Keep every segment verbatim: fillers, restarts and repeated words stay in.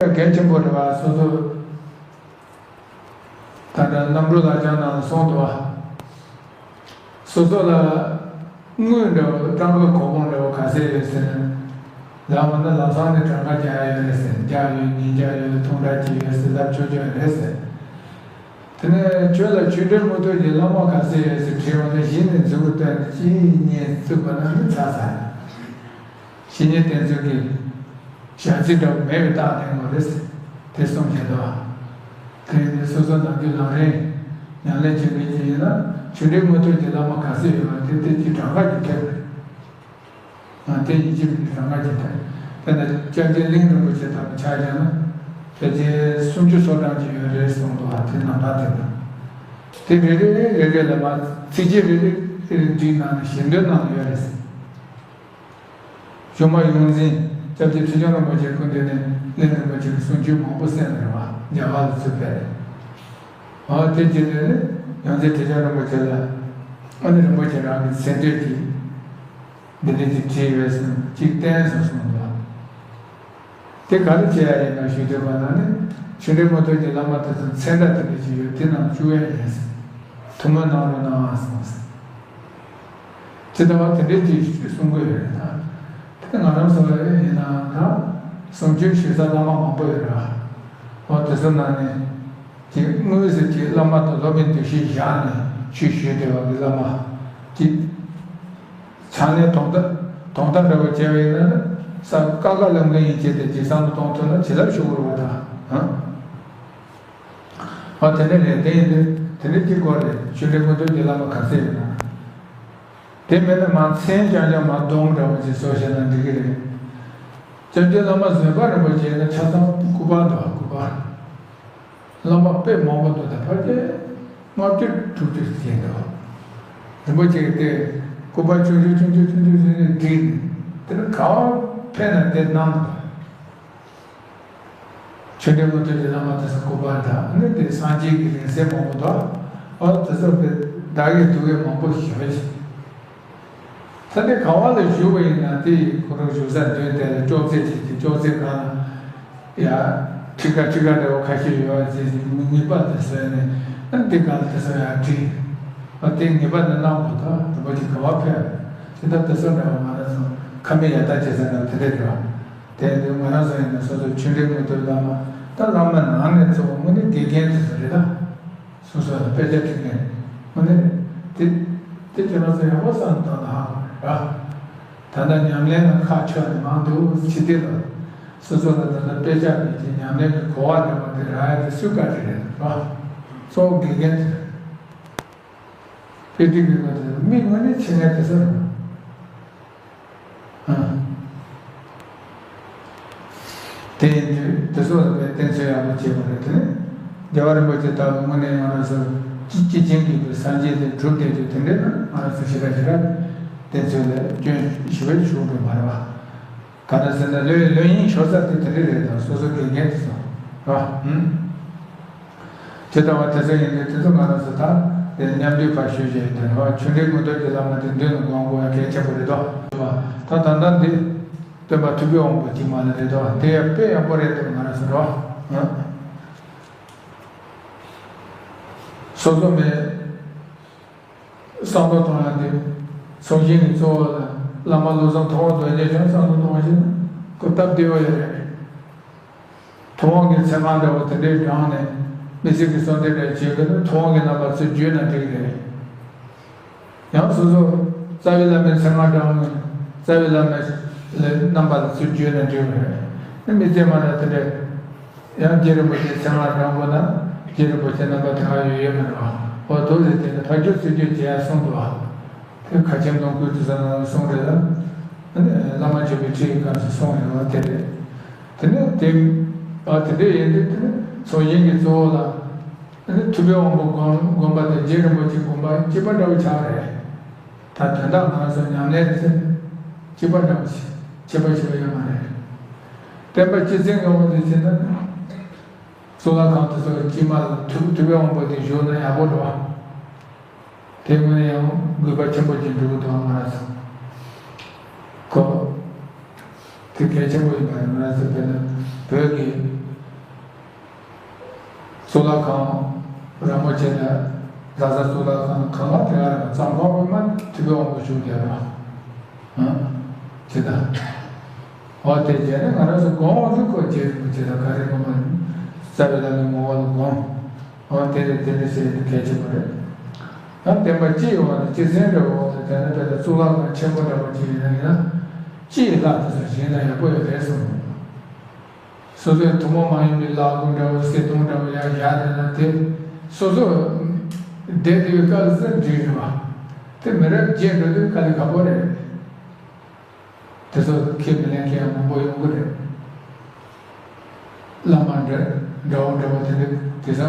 གལ་ཆེན་པོ་རེད་བ། སོ་སོ་ད་ལྟ་རྣམ་གྲོལ་ལག་བཅངས་ནང་ལ་གསུངས་འདུག་བ། སོ་སོ་ལ་དངུལ་འདྲ་བོ་སྤྲང་པོའི་གོ་འཕང་འདྲ་བོ་ག་ཚད་ཡོད་ཟེར་ན། ལ་མ་ན་ལམ་སང་ནས་གྲངས་ཀ་རྒྱག་ཡ་ཡོད་རེད་ཟེར། རྒྱག་ཡོད་ཉིན་རྒྱག་ཡོད་ཐུང་དྲགས་ཀྱི་ཡོད་ཟེར་ལབ་ཆོག་ཆོག་རེད་ཟེར། དེ་ནས་ཁྱོད་ལ་ཆོས་འབྲེལ་མུ་སྟེགས་ཀྱི་བླ་མ་ག་ཚད་ཡོད་ཟེར་དྲིས་པ་ན། གཞི་ནས་མཛུབ་གུ་བསྟན་ནས་གཅིག་གཉིས་བཙུགས་པ་ན་ནི་ཚར་ཚར། བཤེས་གཉེན་བསྟེན་ཚུལ་གྱི་ཞག་ཚི་འདྲ་བོ་མེད་པའི་རྟགས་ལྡན་དགོས་རེད་ཟེར། དེ་གསུངས་བཞག་འདུག་བ། དེ་ཡིན་དུས་སོ་སོ་ནམ་རྒྱུན་ལམ་རིམ་ཉམས་ལེན་བྱེད་མཁན་ཅིག་ཡིན་ན། ཆོས་འབྲེལ་མུ་སྟེགས་ཀྱི་བླ་མ་ག་ཚོད་ཡོད་པ་དེ་དེ་གཅིག་གྲངས་ཀ་གཅིག་ཐེབས་རེད། དེ་ཡིན་གཅིག་མིན་གཅིག་གྲངས་ཀ་གཅིག་ཐེབས། དེ་ནས་སྐྱབས་རྗེ་གླིང་རིན་པོ་ཆེ་ལྟ་བུ་ཆ་བཞག་ན་ཕལ་ཆེར་སུམ་ཅུ་སོ་གྲངས་ཅིག་ཡོད་རེད་གསུངས་འདུག་བ། དེ་རྣམ་ཐར་དེ་ན། དེ་རེ་རེ་རེ་རེ་ལ་མ་ཚིགས་བཅད་རེ་རེ་རེ་རེ་བསྒྲིགས་གནང་ནས་ཞལ་འདོན་གནང་ཡོད་རེད། གཞུང་མ་ཡོངས་འཛིན་སྐྱབས་རྗེ་ཁྲི་བྱང་རིན་པོ་ཆེ་སྐུ་མདུན་ནས་གླིང་རིན་པོ་ཆེ་གི་གསུང་ཆོས་མང་པོ་གསན་པ་རེད་བ། རྒྱ་གར་ལ་ཚུར་ཕེབས་རེད། འོ་དེ་རྗེས་ནས་ནི་ཡོངས་འཛིན་ཁྲི་བྱང་རིན་པོ་ཆེ་ལ་ཨ་ནི་རིན་པོ་ཆེ་རང་གི་མཚན་བསྟོད་ཀྱི་འདི་འདྲ་ཅིག་བྲིས་ཡོད་ཟེར་ཅིག་བསྟན་སོང་གསུངས་འདུག་དེ་ག་རེ་བྱེད་ཡ་ཡིན་ན་ཞུས་དུས་པ་ན་ནི། ཆོས་འབྲེལ་མུ་སྟེགས་ཀྱི་བླ་མ་དེ་ཚོ་མཚན་རྟགས་དེ་འདྲ་ཅིག་ཡོད། དེ་རྣམས་བཅུག་ཡ་ཡིན་ཟེར། ཐུགས་སྨོན་གནང་རོགས་གནང་གསུངས་ཟེར། ཇི་ལྟ་བ་དེ་འདྲའི་ཅིག་གསུང་གི་ཡོད་རེད་ད། དེ་ང་རང་ཚོ་ལ་ཡིན་ན་ད་གསུང་ཆོས་ཞུ་ས་བླ་མ་མང་པོ་ཡོད་རེད། འོ་དེ་ཚོ་ནང་ནས་ཅིག་དངོས་སུ་ཅིག་བླ་མ་དང་སློབ་དཔོན་འདུ་ཤེས་བཞག་ནས་ཆོས་ཞུས་བསྡད་པ་གི་བླ་མ་ཅིག་བྱང་ལས་དོན་དག་དོན་དག་འདྲ་བོ་བྱས་པ་ཡིན་ན་ནི། ས་ཀ་ཀ་ལམ་ལ་ཡིན་བྱས་ཏེ་ཅིག་བསམ་བློ་གཏོང་ཐུབ་ན་ཇི་ལྟར་ཞུ་དགོས་རེད་བ་ད། ཨ་དེ་འདྲ་རེད། དེ་ཡིན་དུས་དེ་འདྲ་གཅིག་སྐོར་རེད། ཆོས་འབྲེལ་མུ་སྟེགས་ཀྱི་བླ་མ་ག་ཚད་ཡོད་ན། དེ་མིན་ན་མ་མཚན་རྐྱང་རྐྱང་མ་སྡོམ་འདྲ་བོ་ཅིག་བཟོ་བྱས་ན་འགྲིག་གི་རེད། སྐྱབས་རྗེ་བླ་མ་བཟོད་པ་རིན་པོ་ཆེ་ནི་ཆ་ཚང་སྐུ་པར་འདུག་སྐུ་པར། བླ་མ་དཔེ་མང་པོ་འདུག་ད་ཕལ་ཆེར་ལྔ་བཅུ་དྲུག་ཅུ་ཟིན་འདུག་རིན་པོ་ཆེ་གིས་དེ་སྐུ་པར་ཆུང་ཆུང་ཆུང་ཆུང་ཆུང་ཆུང་ཟིན་ནས་བསྒྲིགས་ནས། དེ་ནི་ག་བ་ཕེབས་ན་དེ་གནང་འདུག་ཆོས་འབྲེལ་མུ་སྟེགས་ཀྱི་བླ་མ་དེ་ཚོ་སྐུ་པར་དང་ནི་དེ་སངས་རྒྱས་ཀྱི་རིང་བསྲེལ་མང་པོ་འདུག་ཨོ་དེ་ཚོ་དཔེ་བདག་གིས་སྡུག་གི་མང་པོ་ཞེ་པོ་ཅིག་ད་ལྟའི་ག་བ་ལ་བཞུགས་པ་ཡིན་ན། དེ་ཡི་ཁོ་རང་བཞུགས་ས་མདུན་དེ་ལ་ཅོག་ཙེ་བྱས་ཀྱི་ཅོག་ཙེ་སྒང་ལ་ཡ་ཁྲི་ཀ་ཁྲི་ཀ་འདྲ་བོ་ཁ་ཤས་ཡོད་པ་བྱས་ཀྱི་ངེས་པར་དུ་བཟོས་ནས། ཨ་འདི་སྒང་ལ་དེ་ཚོ་ཡར་བྲིས། ཨ་དེ་ངེས་པར་དུ་གནང་དགོས་ད། དུ་བ་ཅིག་ག་བ་ཕེབས་ཅི་ད་དེ་ཚོ་འདྲ་བོ་ང་རང་ཚོ་ཁ་མིག་ཡར་ལྟ་བྱེད་ས་འདྲ་བོ་དེ་འདྲ་རེད་བ། དེ་ཡིན་དུས་ང་རང་ཚོ་ཡིན་ན་སོ་སོའི་ཆོས་འབྲེལ་མུ་སྟེགས་བླ་མ་ད་བླ་མ་ནང་ནས་གཙོ་བོ་དངོས་གནས་དགེ་རྒན་དེ་ཚོ་རེད་ད། སོ་སོ་ལ་དཔེ་ཆ་ཁྲིད་མཁན་དངོས་གནས་དེ་དེ་ཁྱེད་རང་ཚོ་ཡག་པོ་བསམ་བཏང་ན་ཧ་གོ་ར། ད་ལྟ་ཉམས་ལེན་ལ་ཁག་ཆོད་ནས་མང་འདུག་ཕྱི་དེ་ལ་སོ་སོ་ལ་ད་ལྟ་དཔེ་ཆ་མེད་ཀྱི་ཉམས་ལེན་གྱི་གོ་བ་འདྲ་བ་དེ་རག་ཡ་དེ་སུའི་བཀའ་དྲིན་རེད་ར། གཙོ་བོ་དགེ་རྒན་དེ་རེད། དཔེ་སྒྲིག་གི་བཀའ་དྲིན་མི་དངོས་གནས་ཆེ་ངས་དེ་ཚོ་རེད། དེ་ཡིན་དུས་དེ་ཚོ་ལ་དཔེ་བསྟེན་ཚུལ་ཡག་པོ་བྱེད་དགོས་རེད། དེ་ནས་རྒྱལ་བ་རིན་པོ་ཆེ་ལྟ་བུ་དངོས་གནས་ང་རང་ཚོ་སྤྱི་སྤྱི་ཆིངས་ཀྱི་སངས་རྒྱས་དེ་གྲུབ་བསྡད་དུས་དེ་འདྲས་ན་ང་རང་ཚོ་ཞེ་དྲག་ཞེ་དྲག་བསྟེན་ཚུལ་ལ་སྐྱོན་ཞེ་པོ་ཞུགས་དགོས་མ་རེད་བ། ག་རེ་ཟེར་ན་ལོས་ལོས་ཡིན་ཤོར་ས་དེ་དེ་འདྲས་རེད་དང་། སོ་སོ་དགེ་རྒན་དེ་ཚོ་རེད་བ། ཨུམ། ཇི་ལྟ་བ་དེ་ཚོ་ཡིན་དུས་དེ་ཚོ་ང་རང་ཚོ་ད་དེ་མཉམ་འདུས་པ་ཞུ་བྱས་དེ་རེད་བ། ཆོས་འབྲེལ་མུ་སྟེགས་ཀྱི་བླ་མ་དེ་མདུན་ལ་དགོངས་དགོས་ཡ་གལ་ཆེན་པོ་རེད་དོ། ད་ད་ལྟ་འདི་སྟོན་པ་ཐུབ་པའི་དབང་པོ་གཅིག་མ་ལ་རེད་དོ། དེ་ཡང་དཔེ་ཡག་པོ་རེད་དོ། ང་རང་ཚོ་རེད་བ། སོ་སོ་མེད། བསམ་བློ་གཏོང་ཡ་དེ། ཚོགས་ཆེན་གྱི་གཙོ་བོ་ལ་བླ་མ་བློ་བཟང་ཐུབ་དབང་རྡོ་རྗེ་འཆང་བསམ་བློ་གཏོང་བ་ཞིག་ན་སྐུ་སྟབས་བདེ་བོ་ཡོད་རེད། ཐུབ་དབང་གི་མཚན་སྔགས་འདྲ་བོ་དེ་འདྲའི་བགྲངས་ནས་དམིགས་བསལ་གྱི་གསོལ་འདེབས་འདྲ་བྱེད་དགོས་ན་ཐུབ་དབང་གི་རྣམ་པ་ཚུར་བརྗོད་ན་འགྲིག་རེད། ཡང་སོ་སོ་རྩ་བའི་བླ་མའི་མཚན་སྔགས་བགྲངས་ནས་རྩ་བའི་བླ་མའི་རྣམ་པ་ལ་ཚུར་བརྗོད་ན་འགྲིག་རེད། དམིགས་བསལ་མ་གཏོགས་དེ་འདྲའི། ཡང་རྗེ་རིན་པོ་ཆེའི་མཚན་སྔགས་བགྲང་དགོས་ན་རྗེ་རིན་པོ་ཆེ་རྣམ་པ་དེ་སྔ་ཡོད་ཡོད་མ་རེད་བ། འོ་དེ་ཚོ་དེ་ནི་ཕར་བསྒྱུར་ཚུར་བསྒྱུར་བྱེད་ཡ་གསུངས་འདུག་བ། དེ་ཁ་ཆེམས་ནང་ཁུལ་དུ་ས་ནང་གསུངས་རེད་ལ། ཨ་ནི་བླ་མ་མཆོད་པའི་ཁྲིད་ཀྱི་སྐབས་སུ་གསུངས་ཡོད་པ་དེ་རེད། དེ་ནས་དེ་ཨ་དེ་འདྲ་ཡིན་དུས་དེ་ནི་ཚོགས་ཆེན་གྱི་གཙོ་བོ་ལ་ཨ་ནི་ཐུབ་པའི་དབང་པོ་དགོངས་དགོངས་པ་དང་རྗེ་རིན་པོ་ཆེའི་དགོངས་པ་གཅིག་པ་འདྲ་བོ་ཆགས་རེད། ད་དོན་དག་ང་ཚོ་ཉམས་ལེན་དེ་གཅིག་པ་འདྲ་བོ་ཞིག་ཁྱད་པར་ཞིག་ཡོད་མ་རེད། བསྟན་པ་སྤྱི་བཙན་གྱི་དབང་དུ་བྱས་ན། གཙུག་ལག་ཁང་དེ་ཚོ་དཀྱིལ་མ་ལ་ཐུབ་ཐུབ་པའི་དབང་པོ་དེ་བཞུགས་ན་ཡག་པོ་འགྲོ། དེ་སྔོན་ཡང་དགོས་པ་ཆེན་པོ་ཅིག་འགྲོ་གི་འདུག་ང་རང་ཚོ་ཁོ། དེ་གལ་ཆེན་པོ་ཡིན་པ་རེད། ང་རང་ཚོ་དཔེར་ན་བོད་ཀྱི་ གཙུག་ལག་ཁང་རིན་པོ་ཆེ་ལ། རྡ་ས་གཙུག་ལག་ཁང་གང་ལ་དེ་ག་རེ་གཙང་པ་པོ་མ་ཐུབ་པའི་དབང་པོ་བྱུང་བསྡད་པ། ཨང་། དེ་དང་། འོ་དེ་བྱས་ན་ང་རང་ཚོ་དགོངས་འོང་དུ་ཁོ་རྗེ་རིན་པོ་ཆེ་ལ་ག་རེ་དགོངས་པ་རྩ་བའི་བླ་མའི་ངོ་བོ་ལ་དགོངས། འོ་དེ་རེད་དེ་རེད་ཟེར་ཡ་དེ་གལ་ཆེན་པོ་རེད། ཡང་བསྟན་པ་སྤྱི་ཡི་འོག་ནས་སྤྱི་ཚན་འདྲ་བོ་འོག་ནས་དེ་ནས་དཔེ་ལ་གཙུག་ལག་ཁང་ཆེན་པོ་འདྲ་བོ་ཅིག་ཡིན་ན་ཡིན་ན། སྤྱི་ཡི་ལྷ་དེ་ཚོ་བཞེངས་ན་ཡག་པོ་ཡོད་རེད་གསུངས། སོ་སོའི་ཐུན་མོང་མ་ཡིན་པའི་ལག་དགུ་འདྲ་བོ་གསེར་གདུང་འདྲ་བོ་ཡར་བཞག་བསྡད་ན་དེ་སོ་སོ་བསྡད་དུས་སྐབས་སུ་འགྲིག་རེད་བ། དེ་མི་རབས་རྗེས་འགྲོ་དུས་དཀའ་ལས་ཁག་པོ་རེད། དེ་ཚོ་ཁས་མི་ལེན་མཁན་མང་པོ་ཡོང་གི་རེད། བླ་མ་འདྲ་འདྲ་བོ་འདྲ་བོ་དེ་འདྲ་དེ་ཚོ་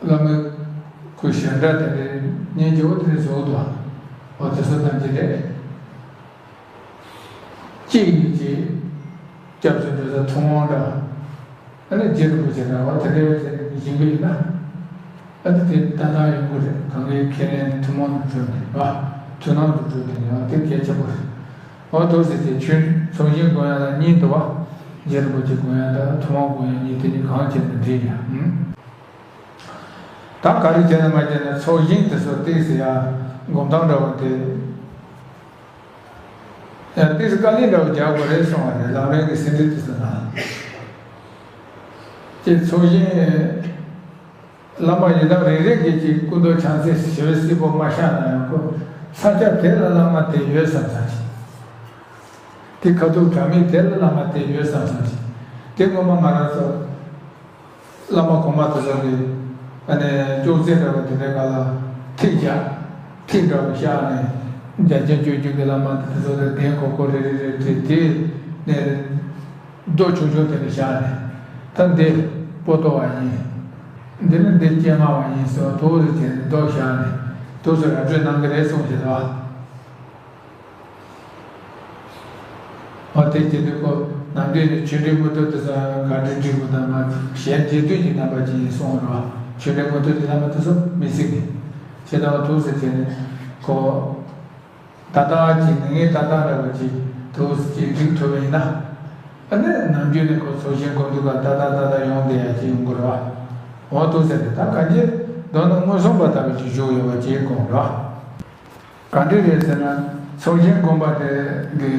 བླ་མའི་སྐུ་ཞབས་འདྲ་དེ་འདྲ་སྙིང་རྗེ་བོ་དེ་འདྲ་བཟོ་འདུག་ཨ། འོ་དེ་ཚོ་ཐམས་ཅད་རེད། གཅིག་ནི་གཅིག་སྐྱབས་སུ་འགྲོ་ས་ཐུན་མོང་འདྲ། ཨ་ནི་རྗེ་རིན་པོ་ཆེ་འདྲ་བ་དེ་འདྲའི་དེ་ཡིན་པ་ཡིན་ན། ཨ་ནི་དེ་ལྟ་སྟངས་ཡོང་གི་རེད། གང་གའི་ཁས་ལེན་ཐུན་མོང་དུ་གྲུབ་ནས་བ། མཐུན་སྣང་དུ་གྲུབ་ནས་ཡང་དེ་གལ་ཆེན་པོ་རེད། འོ་འདུག་ཟེར་ཏེ་ཆོས་ཚོགས་ཞིང་དགོན་ཡ་ལ་གཉིས་འདུག་བ། རྗེ་རིན་པོ་ཆེ་དགོན་ཡ་དང་ཐུན་མོང་དགོན་ཡ་གཉིས་དེ་གཉིས་གང་བྱས་ན་འགྲིག་ཡ། ཨུམ། ད་ག་རེ་བྱས་ན་མ་བྱས་ན་ཚོགས་ཞིང་དེ་ཚོ་ཏིག་ཟེར་ཡ་སྒོམ་སྟངས་འདྲ་བོ་དེ། ཡང་ཏིག་ཙམ་དཀའ་ལས་འདྲ་བོ་རྒྱག་དགོས་རེད་གསུངས་པ་རེད། ལམ་རིམ་གྱི་ཟིན་བྲིས་དེ་ཚོ་ནང་། ཅེས་ཚོགས་ཞིང་བླ་མ་ཡི་དམ་རེ་རེ་གིས་ཀྱི་སྐུ་མདོག་ཕྱག་མཚན་ཞི་བའི་སྲིད་པོ་མ་ཤར་ན་ཡང་ཁོ་ས་ཆ་དེ་ལ་བླ་མ་དེ་ཡོད་བསམ་བསམ་ཞིག་དེ་ཁ་ཐུག་གྲ་མིག་དེ་ལ་བླ་མ་དེ་ཡོད་བསམ་བསམ་ཞིག་དེ་ངོ་མ་ང་རང་ཚོ། བླ་མ་གོང་མ་དེ་ཚོ་གི་ཨ་ནི་ཅོག་ཙེ་འདྲ་བོ་དེ་འདྲའི་སྒང་ལ་ཐིག་བཞག་ཐིག་འདྲ་བོ་བཞག་ནས་རྒྱ་ཆེན་སྤྱོད་བརྒྱུད་ཀྱི་བླ་མ་དེ་ཚོ་ལ་གདན་གོག་གོག་རེ་རེ་རེ་བྲིས་དེ་ནས་རྡོ་ཆུང་ཆུང་དེ་འདྲ་བཞག་ནས་ད་འདི་པོ་ཏོ་བ་ཡིན། འདི་ནི་འདི་སྐྱེས་མ་བ་ཡིན་ཟེར་བ་དུ་རེ་བྱས་ནས་རྡོ་བཞག་ནས་དུ་སུ་ར་སྤྲོད་གནང་གི་རེད་གསུངས་བྱས་ལ། འོ་དེ་བྱེད་དུས་ཁོ་ནམ་རྒྱུན་ནས་ཆོས་འབྲེལ་དངོས་གྲུབ་དེ་ཚོ་ག་འདྲ་འགྲིག་དགོས་དང་མ་གཞན་རྗེས་མཐུན་གྱི་རྣམ་པ་ཅན་ཡིན་གསུངས་རོགས། ཆོས་འབྲེལ་དངོས་གྲུབ་ཀྱི་རྣམ་པ་དེ་ཚོ་མི་སྲིད་གི། བྱེད་སྟངས་ཐུགས་སུ་བྱས་ནས་ཁོ་ད་ལྟ་ཅིག་ནི་ངའི་ད་ལྟ་འདྲ་བོ་ཅིག་ཐུགས་སུ་ཅིག་འགྲིག་ཐུབ་པ་ཡིན་ན། ཨ་ནི་ནམ་རྒྱུན་ནས་ཁོ་ཚོགས་ཞིང་སྒོམ་དུས་ཀ་ད་ལྟ་ད་ལྟ་ཡོང་བསྡད་ཡ་ཅིག་ཡོང་གི་རེད་བ། འོ་ཐུགས་སུ་དེ་ད་གང་ཅི་མདོར་ན་མངོན་སུམ་པ་ལྟ་བུ་ཅིག་བཞུགས་ཡོད་པ་ཅིག་དགོངས་རེད་བ། ག་འདྲ་རེད་ཟེར་ན། ཚོགས་ཞིང་དགོན་པ་དེ་གི་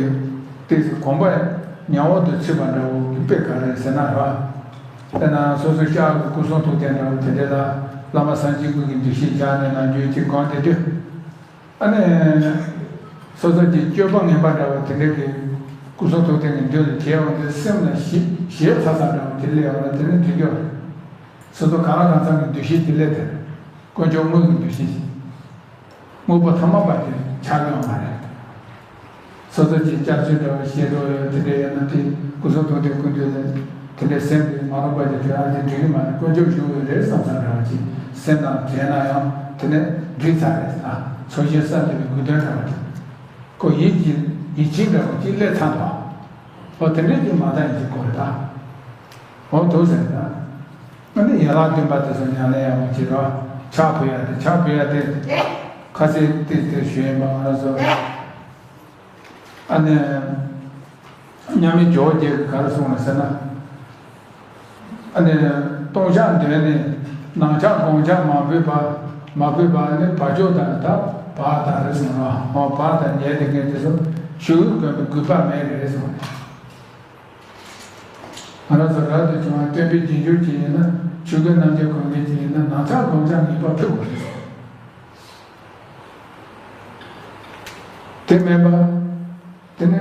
ཏོག་ཙམ་དགོངས་པ་ཉམས་འོག་ཏུ་ཚུད་པ་འདྲ་བོ་གི་དཔེ་ག་རེ་ཟེར་ན་ར། དཔེར་ན་སོ་སོ་ཤག་གི་སྐུ་གསུང་ཐུགས་རྟེན་འདྲ་བོ་དེ་འདྲ་ལ་བླ་མ་སངས་རྒྱས་ཀུན་གྱི་འདུ་ཤེས་བཞག་ནས་ནམ་རྒྱུན་ཅིག་སྒོམ་བསྡད་དུས། ཨ་ནི། སོ་སོ་གི་སྤྱོད་པ་ངན་པ་འདྲ་བོ་དེ་འདྲ་གི་སྐུ་གསུང་ཐུགས་རྟེན་གྱི་མདུན་ལ་བྱས་འོང་དུས་སེམས་ལ་ཞེ་ཞེ་ཚ་ཚ་འདྲ་བོ་དེ་སླེབས་འོང་ན་དེ་ནི་འགྲིག་གི་རེད། སོ་སོ་གང་ལ་གང་འཚམ་གྱི་འདུ་ཤེས་དེ་སླེབས་ཏེ། དཀོན་མཆོག་དངོས་ཀྱི་འདུ་ཤེས་ཤིག་དངོས་པོ་ཐ་མལ་པ་དེ་ཆགས་ཡོང་མ་རེད། སོ་སོ་ཀྱི་སྐྱབས་བཅོལ་འདྲ་བ་ཤེས་རོགས་ཡོད་དེ་འདྲ་ཡོད་ན་དེ་སྐུ་གསུང་ཐུགས་རྟེན་སྐུ་མདུན་ལ་དེ་འདྲའི་སེམས་དེ་མ་རུངས་པ་ཅིག་བྱུང་ཨ་ཅེ་འགྲིག་གི་མ་རེད། དཀོན་མཆོག་བཞུགས་ཡོད་རེད་བསམ་བསམ་འདྲ་བ་ཅིག་སེམས་ནང་དྲན་ན་ཡང་དེ་ནས་འགྲིག་ཚར་རེད་ཟེར་ན་ཚོགས་ཞིང་གསར་འདེབས་པའི་དགོས་དོན་འདྲ་བ་ཅིག་ཁོ་ཡིད་ཀྱི་ཡིད་ཆེས་འདྲ་བ་ཅིག་སླེབས་ཚར་འདུག་འོ་དེ་འདྲའི་ཅིག་མ་བཏང་ཡིན་ཅིག་དགོས་རེད་ད། འོ་འདུག་ཟེར་ན། ཨ་ནི་ཡན་ལག་བདུན་པ་དེ་ཚོ་ཉམས་ལེན་ཡག་པོ་བྱེད་རོགས། ཕྱག་ཕུལ་ཡ་དེ་ཕྱག་ཕུལ་ཡ་དེ། ཁ་སང་དེ་དེ་ཞུས་ཡིན་པ་ང་རང་ཚོ། ཨ་ནི། མཉམ་མེད་ཇོ་བོ་རྗེ་གིས་ག་རེ་གསུངས་ལ་ཟེར་ན། ཨ་ནི། སྟོང་ཕྱག་འདོན་ནས་ནང་ཕྱག་སྒོམ་ཕྱག་མ་ཕུལ་བ། མ་ཕུལ་བ་ནི་བ་ཅོ་དང་ད་བག་དང་རེ་གསུངས་རོགས། འོ་བག་དང་ཉལ་དེ་མཁན་དེ་ཚོ་ཆོས་གོས་གོན་པའི་དགོས་པ་མེད་རེད་གསུངས། ང་རང་ཚོ་རབ་ཏུ་བྱུང་བ་སྟོན་པའི་རྗེས་འཇུག་ཅིག་ཡིན་ན་ཆོས་གོས་རྣམ་བརྒྱད་གོན་མཁན་ཅིག་ཡིན་ན་ནང་ཕྱག་སྒོམ་ཕྱག་ངེས་པར་ཕུལ་དགོས་རེད། དེ་མེད་པ། དེ་ནས་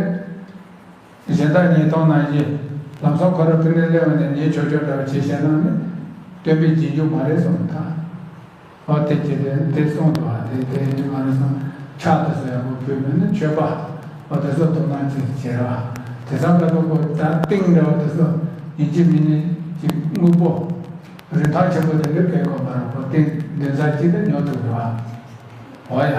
གཞན་དག་ཉེས་ལྟུང་ནང་བཞིན་ལམ་སང་ཁོ་རང་ཕི་ནས་སླེབས་པ་ནས་ཉེས་ཆོག་ཆོག་འདྲ་བ་བྱེད་བཞག་ན་ནི་སྟོན་པའི་རྗེས་འཇུག་མ་རེད་གསུངས་ད། ཨོ་དེ་ཅི་རེད་དེ་གསུངས་འདུག་ཨ། དེ་དེ་ཡིན་དུས་ང་རང་ཚོ་ཕྱག་དེ་ཚོ་ཡག་པོ་ཕུལ་མིན་ནི་མཆོད་པ་ཨོ་དེ་ཚོ་དོ་སྣང་ཅིག་བྱེད་ར། དེ་ཚང་ད་ལྟ་ཁོ་ད་ཏིང་འདྲ་བ་དེ་ཚོ་ཡིན་གཅིག་མིན་གཅིག་དངོས་པོ་རིན་ཐང་ཆེན་པོ་དེ་འདྲ་སྤྲད་དགོས་མ་རེད། ཁོ་ཏིང་འདི་ཚར་གཅིག་དེ་ཉོ་ཐུབ་ར། ཨོ་ཡ།